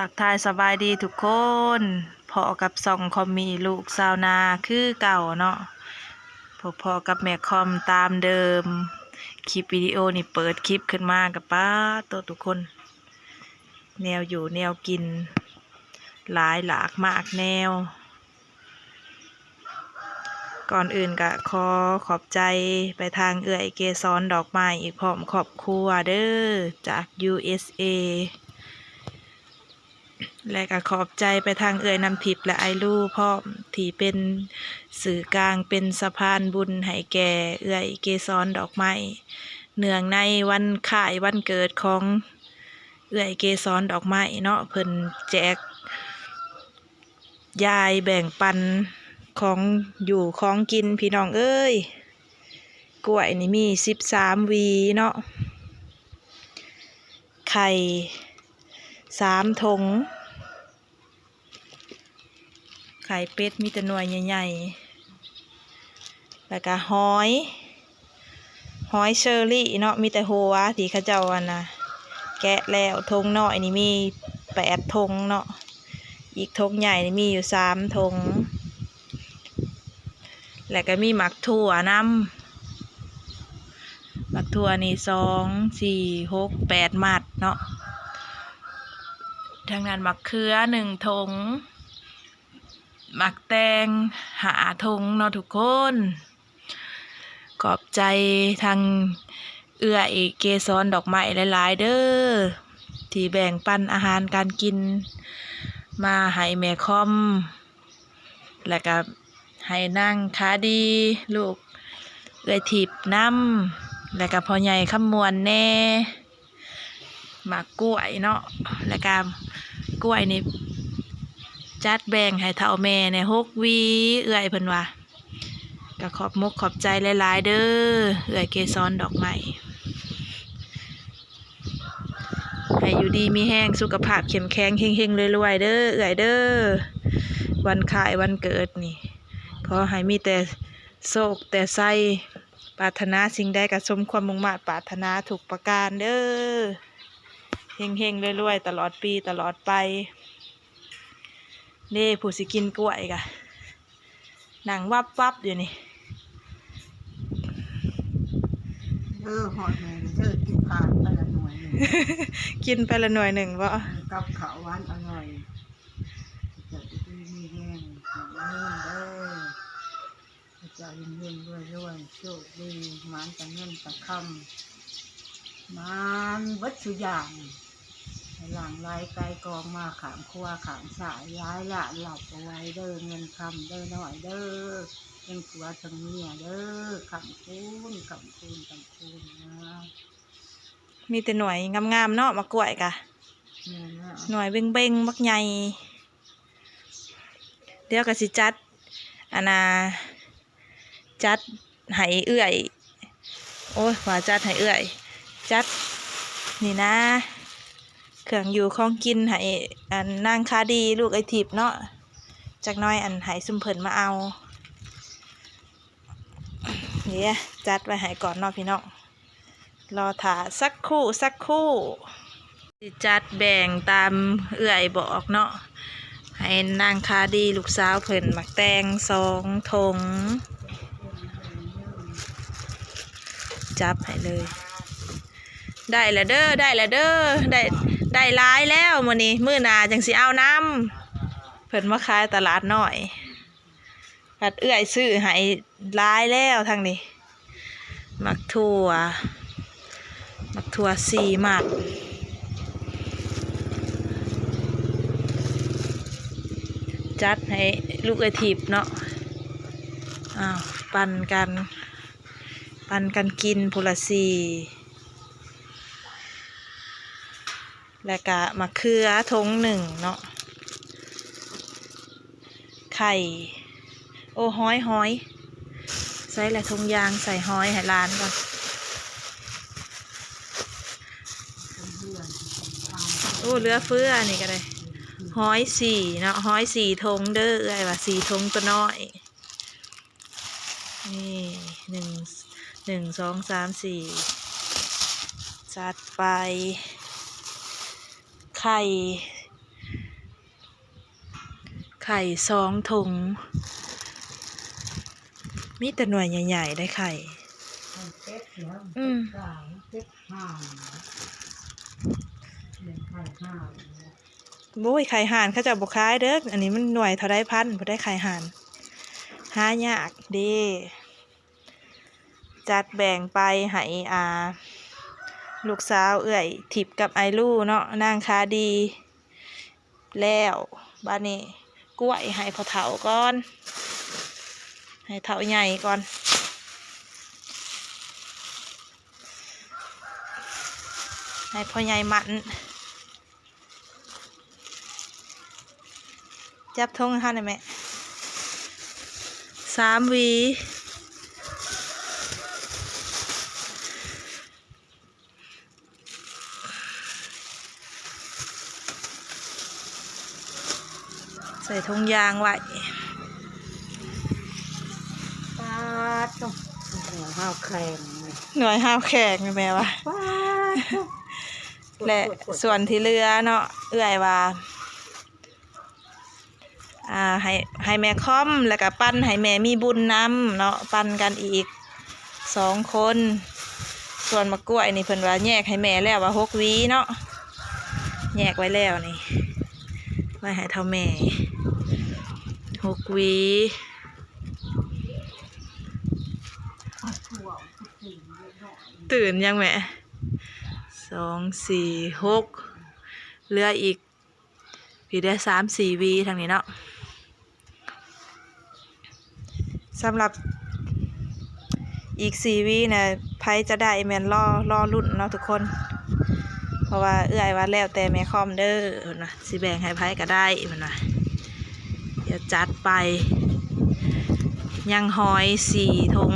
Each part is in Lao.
ທັກທາຍສະບາຍດີທຸກຄົນ, ພໍ້ກັບຊ່ອງຄອມມີລູກຊາວນາຄືເກົ່າເນາະ, ພົບພໍ້ກັບແມ່ຄອມຕາມເດີມ. ຄລິບວິດີໂອນີ້ເປີດຄລິບຂຶ້ນມາກໍປາໂຕທຸກຄົນ, ແນວຢູ່ແນວກິນຫຼາຍຫຼາກມາກແນວ. ກ່ອນອື່ນກະຂໍຂອບໃຈໄປທາງເອື້ອຍເກສອນດອກໄມ້ ພ້ອມຄອບຄົວເດີ ຈາກ ຢູເອສເອ ແລະກະຂອບໃຈໄປທາງເອື້ອຍນ້ຳທິບ ແລະອ້າຍລູພ້ອມ ທີ່ເປັນສື່ກາງ ເປັນສະພານບຸນໃຫ້ແກ່ເອື້ອຍເກສອນດອກໄມ້ ເນື່ອງໃນວັນຄ້າຍວັນເກີດຂອງເອື້ອຍເກສອນດອກໄມ້ເນາະ, ເພິ່ນແຈກ ຢາຍແບ່ງປັນຂອງຢູ່ຂອງກິນພີ່ນ້ອງເອີຍ. ກ້ວຍນີ້ມີສິບສາມຫວີເນາະ, ໄຂ່ສາມຖົງ, ໄຂ່ເປັດມີແຕ່ໜ່ວຍໃຫຍ່ໆ. ແລ້ວກະຫອຍ ຫອຍເຊີຣີເນາະ, ມີແຕ່ຫົວທີ່ເຂົາເຈົ້າອັນນະ ແກະແລ້ວ. ຖົງນ້ອຍນີ້ມີແປດຖົງເນາະ, ອີກຖົງໃຫຍ່ນີ້ມີຢູ່ສາມຖົງ. ແລ້ວກະມີໝາກຖົ່ວນຳ, ໝາກຖົ່ວນີ້ສອງ ສີ່ ຫົກ ແປດມັດເນາະ. ທາງນັ້ນໝາກເຂືອໜຶ່ງຖົງ, ໝາກແຕງຫ້າຖົງເນາະທຸກຄົນ. ຂອບໃຈທາງເອື້ອຍເກສອນດອກໄມ້ຫຼາຍໆເດີ ທີ່ແບ່ງປັນອາຫານການກິນມາໃຫ້ແມ່ຄອມ ແລ້ວກະໃຫ້ນາງຂາດີ ລູກເອື້ອຍທິບນຳ ແລ້ວກະພໍ່ໃຫຍ່ຄຳມ່ວນແດ່. ໝາກກ້ວຍເນາະ, ແລ້ວກະກ້ວຍນີ້ຈັດແບ່ງໃຫ້ເຖົ້າແມ່ແດ່ຫົກຫວີ ເອື້ອຍເພິ່ນວ່າ. ກະຂອບມົກຂອບໃຈຫຼາຍໆເດີ ເອື້ອຍເກສອນດອກໄມ້. ໃຫ້ຢູ່ດີມີແຮງ ສຸຂະພາບເຂັ້ມແຂງ ເຮັງໆລວຍໆເດີ ເອື້ອຍເດີ. ວັນຄ້າຍວັນເກີດນີ້ ຂໍໃຫ້ມີແຕ່ໂຊກແຕ່ໄຊ, ປາດຖະໜາສິ່ງໃດກໍສົມຄວາມມຸ່ງມາດປາດຖະໜາທຸກປະການເດີ. ເຮັງໆລວຍໆຕະຫຼອດປີຕະຫຼອດໄປເດ້. ຜູ້ຊິກິນກ້ວຍກະນັ່ງວັບໆຢູ່ນີ້. ເອີ ຮອດແມ່ເດີ ກິນຜ່ານໄປລະໜ່ວຍໜຶ່ງ ກິນໄປລະໜ່ວຍໜຶ່ງບໍ? ເອີ ກັບເຂົ້າຫວານອະລ່ອຍ. ເຈົ້າຢູ່ດີມີແຮງ ໃຫ້ມີເງິນເດີ ໃຫ້ເຈົ້າເຮັງໆລວຍໆ ໂຊກດີ ໝານແຕ່ເງິນແຕ່ຄຳ ໝານເບິດທຸກຢ່າງ ໃຫ້ຫຼັ່ງໄຫຼໄກກອງມາຂ້າມຂົວຂ້າມສາຍ ຫຼາຍລ້ານລັບບໍ່ໄຫວເດີ ເງິນຄຳເດີ ນ້ອຍເດີ ທັງຜົວທັງເມຍເດີ ຄ້ຳຄູນ ຄ້ຳຄູນ ຄ້ຳຄູນນະ. ມີແຕ່ໜ່ວຍງາມໆເນາະ ໝາກກ້ວຍກະ ແມ່ນແລ້ວ ໜ່ວຍເບັ່ງໆບັກໃຫຍ່. ດຽວກໍຊິຈັດ ອັນນ່າ ຈັດໃຫ້ເອື້ອຍ ໂອ້ຍ ວ່າຈັດໃຫ້ເອື້ອຍ ຈັດນີ້ນະ ເຄື່ອງຢູ່ຂອງກິນໃຫ້ ອັນ ນາງຂາດີ ລູກເອື້ອຍທິບເນາະ. ຈັກໜ້ອຍ ອັນ ໃຫ້ຊຸມເພິ່ນມາເອົາ. ເດ ຈັດໄວ້ໃຫ້ກ່ອນເນາະພີ່ນ້ອງ, ລໍຖ້າສັກຄູ່ ສັກຄູ່. ຊິຈັດແບ່ງຕາມເອື້ອຍບອກເນາະ, ໃຫ້ນາງຂາດີລູກສາວເພິ່ນໝາກແຕງສອງຖົງ ຈັບໃຫ້ເລີຍ. ໄດ້ລະເດີ ໄດ້ລະເດີ ໄດ້ ໄດ້ຫຼາຍແລ້ວມື້ນີ້, ມື້ໜ້າຈັ່ງຊິເອົານຳ. ເພິ່ນມາຂາຍຕະຫຼາດນ້ອຍ. ບັດເອື້ອຍຊື້ໃຫ້ຫຼາຍແລ້ວທາງນີ້. ໝາກຖົ່ວ ໝາກຖົ່ວສີ່ໝັດ ຈັດໃຫ້ລູກເອື້ອຍທິບເນາະ. ອ້າວ ປັນກັນ ປັນກັນກິນຜູ້ລະສີ່ ແລ້ວກະໝາກເຂືອຖົງໜຶ່ງເນາະ. ໄຂ່ ໂອ້ ຫອຍ ຫອຍ ໃສ່ລະຖົງຢາງ ໃສ່ຫອຍໃຫ້ຫຼານກ່ອນ. ໂອ້ ເຫຼືອເຟືອ ອັນນີ້ກໍໄດ້ ຫອຍສີ່ເນາະ, ຫອຍສີ່ຖົງເດີ ເອື້ອຍວ່າສີ່ຖົງຕົວນ້ອຍ. ນີ້ ໜຶ່ງ ໜຶ່ງ ສອງ ສາມ ສີ່ ຈັດໄປ. ໄຂ່ ໄຂ່ສອງຖົງ ມີແຕ່ໜ່ວຍໃຫຍ່ໆ ໄດ້ໄຂ່ ເຈັດເນາະ ອືມ ເຈັດສາມ ເຈັດຫ້າ ແມ່ນໄຂ່ຫ້າ ໂອ້ຍ ໄຂ່ຫ່ານເຂົາເຈົ້າບໍ່ຂາຍເດີ້ ອັນນີ້ມັນໜ່ວຍເທົ່າໃດພັນ ຜູ້ໃດໄຂ່ຫ່ານ ຫາຍາກເດ້. ຈັດແບ່ງໄປໃຫ້ ອ່າ ລູກສາວເອື້ອຍທິບກັບອ້າຍລູເນາະ ນາງຂາດີ ແລ້ວບາດນີ້ກ້ວຍໃຫ້ພໍ່ເຖົ້າກ່ອນ ໃຫ້ເຖົ້າໃຫຍ່ກ່ອນ ໃຫ້ພໍ່ໃຫຍ່ໝັ້ນ. ຈັບຖົງໃຫ້ເຮົາແດ່ແມ່ ສາມຫວີ ໃສ່ຖົງຢາງໄວ້ ປາດໂທ້ ໜ່ວຍຮາວແຂງ ໜ່ວຍຮາວແຂງແມ່ວ່າ ປາດໂທ້ ແລະ ສ່ວນທີ່ເຫຼືອເນາະ ເອື້ອຍວ່າ ອ່າ ໃຫ້ ໃຫ້ແມ່ຄອມ ແລ້ວກະປັນໃຫ້ແມ່ມີບຸນນຳເນາະ ປັນກັນອີກສອງຄົນ. ສ່ວນໝາກກ້ວຍນີ້ເພິ່ນວ່າແຍກໃຫ້ແມ່ແລ້ວວ່າຫົກຫວີເນາະ ແຍກໄວ້ແລ້ວນີ້ ໄວ້ໃຫ້ເຖົ້າແມ່ຫົກຫວີ. ຕື່ນຍັງແມ່ ສອງ ສີ່ ຫົກ ເຫຼືອອີກ ພີ້ເດ ສາມສີ່ຫວີທາງນີ້ເນາະ. ສຳລັບອີກສີ່ຫວີນະ ໃຜຈະໄດ້ແມ່ນລໍ ລໍລຸ້ນເນາະທຸກຄົນ ເພາະວ່າເອື້ອຍວ່າແລ້ວແຕ່ແມ່ຄອມເດີ ເພິ່ນວ່າຊິແບ່ງໃຫ້ໃຜກະໄດ້ ເພິ່ນວ່າ. ດຽວຈັດໄປ ຍັງຫອຍສີ່ຖົງ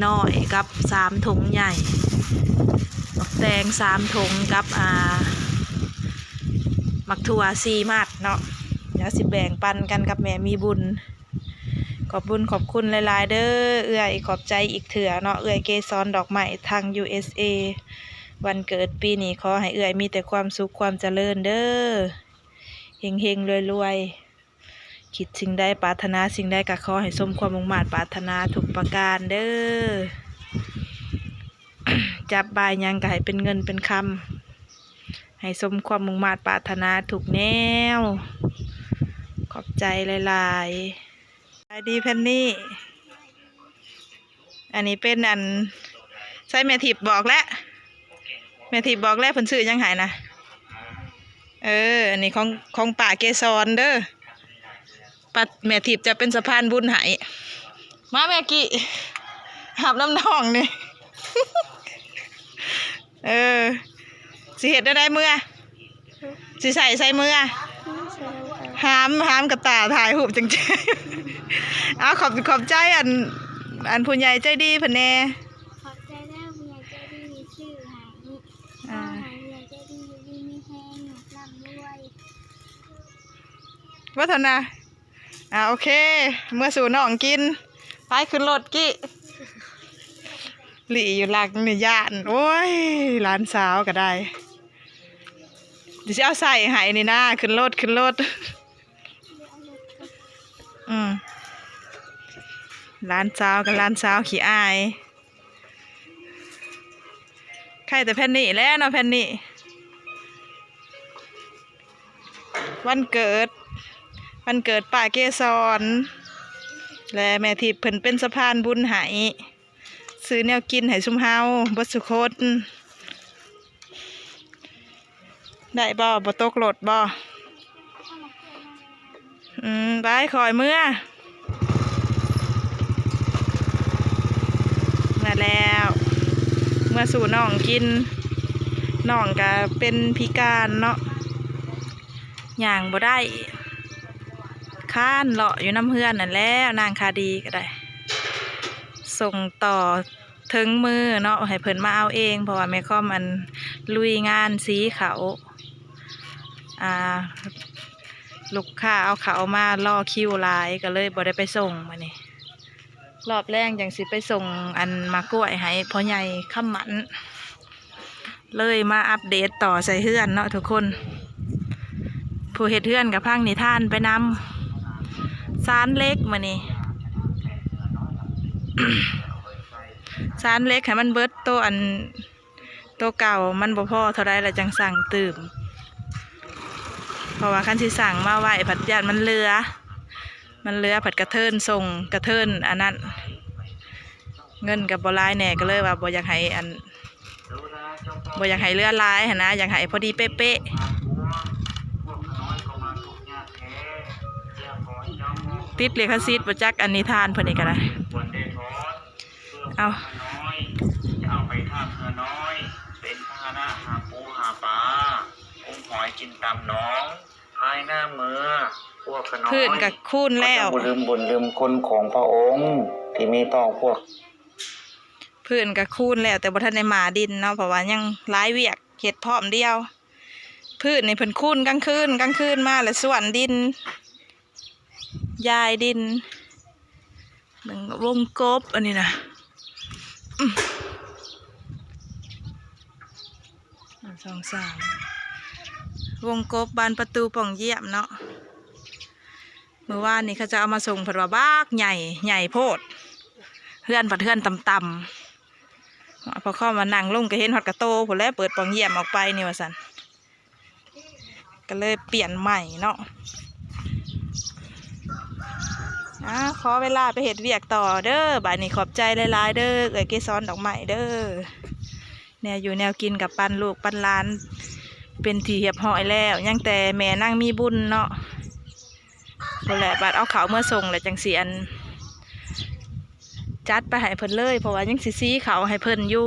ນ້ອຍກັບສາມຖົງໃຫຍ່ ໝາກແຕງສາມຖົງກັບ ອ່າ ໝາກຖົ່ວສີ່ມັດເນາະ ດຽວຊິແບ່ງປັນກັນກັບແມ່ມີບຸນ. ຂອບບຸນຂອບຄຸນຫຼາຍໆເດີເອື້ອຍ ຂອບໃຈອີກເທື່ອເນາະ ເອື້ອຍເກສອນດອກໄມ້ທາງ ຢູເອສເອ. ວັນເກີດປີນີ້ຂໍໃຫ້ເອື້ອຍມີແຕ່ຄວາມສຸກຄວາມຈະເລີນເດີ ເຮັງໆລວຍໆ. ຄິດສິ່ງໃດປາດຖະໜາສິ່ງໃດ ກໍຂໍໃຫ້ສົມຄວາມມຸ່ງມາດປາດຖະໜາທຸກປະການເດີ. ຈັບບາຍຫຍັງກໍໃຫ້ເປັນເງິນເປັນຄຳ ໃຫ້ສົມຄວາມມຸ່ງມາດປາດຖະໜາທຸກແນວ. ຂອບໃຈຫຼາຍໆ. ສະບາຍດີແພນນີ້. ອັນນີ້ເປັນອັນ ໃສແມ່ທິບບອກແລ້ວ ແມ່ທິບບອກແລ້ວເພິ່ນຊື້ຫຍັງໃຫ້ນະ. ເອີ ອັນນີ້ຂອງ ຂອງປ້າເກສອນເດີ ປ້າ ແມ່ທິບຈະເປັນສະພານບຸນໃຫ້. ມາແມ່ກີ້ ຮັບນຳນ້ອງນີ້. ເອີ ຊິເຮັດແນວໃດເມືອ? ຊິໃສ່ໃສເມືອ? ຫາມ ຫາມກະຕ່າຖ່າຍຮູບຈັ່ງໆ. ເອົາ ຂອບ ຂອບໃຈອັນ ອັນຜູ້ໃຫຍ່ໃຈດີເພິ່ນແດ່. ຂອບໃຈເດີຜູ້ໃຫຍ່ໃຈດີທີ່ຊື້ໃຫ້. ອ່າ ຂໍໃຫ້ຜູ້ໃຫຍ່ໃຈດີຢູ່ດີມີແຮງ ລ່ຳລວຍ. ບໍ່ເທົ່ານະ. ອ່າ ໂອເຄ ເມືອສູ່ນ້ອງກິນ. ໄປຂຶ້ນລົດກີ້. ຫຼີ່ຢູ່ຫຼັງນີ້ຢ້ານ. ໂອ້ຍ ຫຼານສາວກໍໄດ້. ດຽວຊິເອົາໃສ່ໃຫ້ນີ້ນາ. ຂຶ້ນລົດ ຂຶ້ນລົດ. ອືມ ຫຼານສາວກັບຫຼານສາວຂີ້ອາຍ. ໄຄແຕ່ແຜ່ນນີ້ແຫຼະເນາະ ແຜ່ນນີ້. ວັນເກີດ ວັນເກີດປ້າເກສອນ ແລະ ແມ່ທິບເພິ່ນເປັນສະພານບຸນໃຫ້ ຊື້ແນວກິນໃຫ້ຊຸມເຮົາເບິດຊຸຄົນ. ໄດ້ບໍ່? ບໍ່ຕົກລົດບໍ່? ອືມ ໄປ ຄ່ອຍເມືອ ເມືອແລ້ວ ເມືອສູ່ນ້ອງກິນ. ນ້ອງກະເປັນພິການເນາະ ຍ່າງບໍ່ໄດ້ ຄານເລາະຢູ່ນຳເຮືອນນັ້ນແຫຼະ ນາງຄາດີກໍໄດ້ ສົ່ງຕໍ່ເຖິງມືເນາະ ໃຫ້ເພິ່ນມາເອົາເອງ ເພາະວ່າແມ່ຄອມ ອັນ ລຸຍງານສີເຂົ້າ ອ່າ ລູກຄ້າເອົາເຂົ້າມາລໍຄິວຫຼາຍ ກໍເລີຍບໍ່ໄດ້ໄປສົ່ງມື້ນີ້. ລອບແລງຈັ່ງຊິໄປສົ່ງ ອັນ ໝາກກ້ວຍໃຫ້ພໍ່ໃຫຍ່ຄຳໝັ້ນ. ເລີຍມາອັບເດດຕໍ່ໃສ່ເຮືອນເນາະທຸກຄົນ. ຜູ້ເຮັດເຮືອນກໍຟັງນິທານໄປນຳ ສານເຫຼັກມື້ນີ້ ສານເຫຼັກໃຫ້ມັນເບິດໂຕອັນ ໂຕເກົ່າມັນບໍ່ພໍເທົ່າໃດ ແລ້ວຈັ່ງສັ່ງຕື່ມ ເພາະວ່າຄັນຊິສັ່ງມາໄວ້ພັດຢ້ານມັນເຫຼືອ ມັນເຫຼືອພັດກະເທີນສົ່ງ ກະເທີນອັນນັ້ນ ເງິນກໍບໍ່ຫຼາຍແດ່ ກໍເລີຍວ່າບໍ່ຢາກໃຫ້ອັນ ບໍ່ຢາກໃຫ້ເຫຼືອຫຼາຍຫັ້ນນະ ຢາກໃຫ້ພໍດີເປະໆ ຕິດລິຂະສິດບໍ່ຈັກ ອັນນິທານເພິ່ນນີ້ກໍໄດ້ ເອົາ ເອົາໄປທ່າເຮືອນ້ອຍ ເປັນພາຫະນະຫາປູຫາປາ ງມຫອຍກິນຕາມໜອງ ພາຍໜ້າເມືອ ພວກຂະນ້ອຍ ພື້ນກໍຄູນແລ້ວ ເຂົາເຈົ້າບໍ່ລືມບຸນລືມຄຸນຂອງພະອົງ ທີ່ມີຕໍ່ພວກ ພື້ນກໍຄູນແລ້ວ ແຕ່ບໍ່ທັນໄດ້ໝາດິນເນາະ ເພາະວ່າຍັງຫຼາຍວຽກ ເຮັດພ້ອມດຽວ ພື້ນນີ້ເພິ່ນຄູນກາງຄືນ ກາງຄືນມາແລ້ວສ້ວນດິນ ຢາຍດິນ ເບິ່ງວົງກົບອັນນີ້ນະ ອືມ ໜຶ່ງ ສອງ ສາມ ວົງກົບບານປະຕູປ່ອງຢ້ຽມເນາະ ມື້ວານນີ້ເຂົາເຈົ້າເອົາມາສົ່ງ ເພິ່ນວ່າບັກໃຫຍ່ ໃຫຍ່ໂພດ ເຮືອນພັດເຮືອນຕ່ຳໆ ພໍ່ຄອມວ່ານັ່ງລົງກໍເຫັນຮອດກະໂຕພຸ້ນແຫຼະ ເປີດປ່ອງຢ້ຽມອອກໄປນີ້ວ່າຊັ້ນ ກໍເລີຍປ່ຽນໃໝ່ເນາະ ອາ ຂໍເວລາໄປເຮັດວຽກຕໍ່ເດີ ບາດນີ້ຂອບໃຈຫຼາຍໆເດີ ເອື້ອຍເກສອນດອກໄມ້ເດີ ແນວຢູ່ແນວກິນກໍປັນລູກປັນຫຼານເປັນທີ່ຮຽບຮ້ອຍແລ້ວ ຍັງແຕ່ແມ່ນາງມີບຸນເນາະ ພຸ້ນແຫຼະ ບາດເອົາເຂົ້າເມືອສົ່ງແລ້ວຈັ່ງຊິອັນ ຈັດໄປໃຫ້ເພິ່ນເລີຍ ເພາະວ່າຍັງຊິສີເຂົ້າໃຫ້ເພິ່ນຢູ່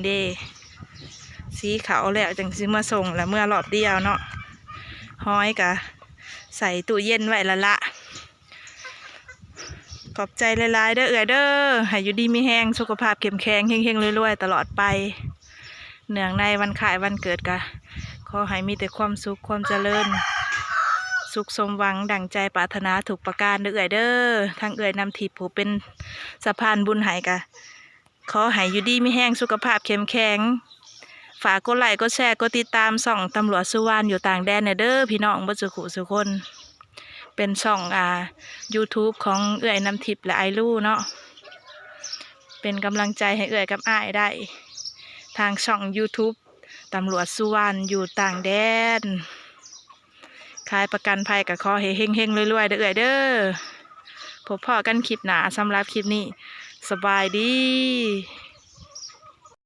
ເດ້ ສີເຂົ້າແລ້ວຈັ່ງຊິເມືອສົ່ງ ແລ້ວເມືອຮອບດຽວເນາະ ຫອຍກະໃສ່ຕູ້ເຢັນໄວ້ລະລະ ຂອບໃຈຫຼາຍໆເດີເອື້ອຍເດີ ໃຫ້ຢູ່ດີມີແຮງ ສຸຂະພາບເຂັ້ມແຂງ ເຮັງໆລວຍໆຕະຫຼອດໄປ ເນື່ອງໃນວັນຄ້າຍວັນເກີດກະ ຂໍໃຫ້ມີແຕ່ຄວາມສຸກຄວາມຈະເລີນ ສຸກສົມຫວັງດັ່ງໃຈປາດຖະໜາທຸກປະການເດີເອື້ອຍເດີ ທັງເອື້ອຍນຳທິບຜູ້ເປັນສະພານບຸນໃຫ້ກະ ຂໍໃຫ້ຢູ່ດີມີແຮງ ສຸຂະພາບເຂັ້ມແຂງ ຝາກກົດໄລ້ກົດແຊ ກົດຕິດຕາມຊ່ອງຕຳຫຼວດສຸວານຢູ່ຕ່າງແດນແດ່ເດີ ພີ່ນ້ອງເບິດສູ່ຜູ້ສູ່ຄົນ ເປັນຊ່ອງ ອ່າ YouTube ຂອງເອື້ອຍນຳທິບ ແລະ ອ້າຍລູເນາະ ເປັນກຳລັງໃຈໃຫ້ເອື້ອຍກັບອ້າຍໄດ້ ທາງຊ່ອງ YouTube ຕຳຫຼວດສຸວານຢູ່ຕ່າງແດນ ຂາຍປະກັນໄພກໍຂໍໃຫ້ເຮັງໆລວຍໆເດີເອື້ອຍເດີ ພົບພໍ້ກັນຄລິບໜ້າ ສຳລັບຄລິບນີ້ ສະບາຍດີ.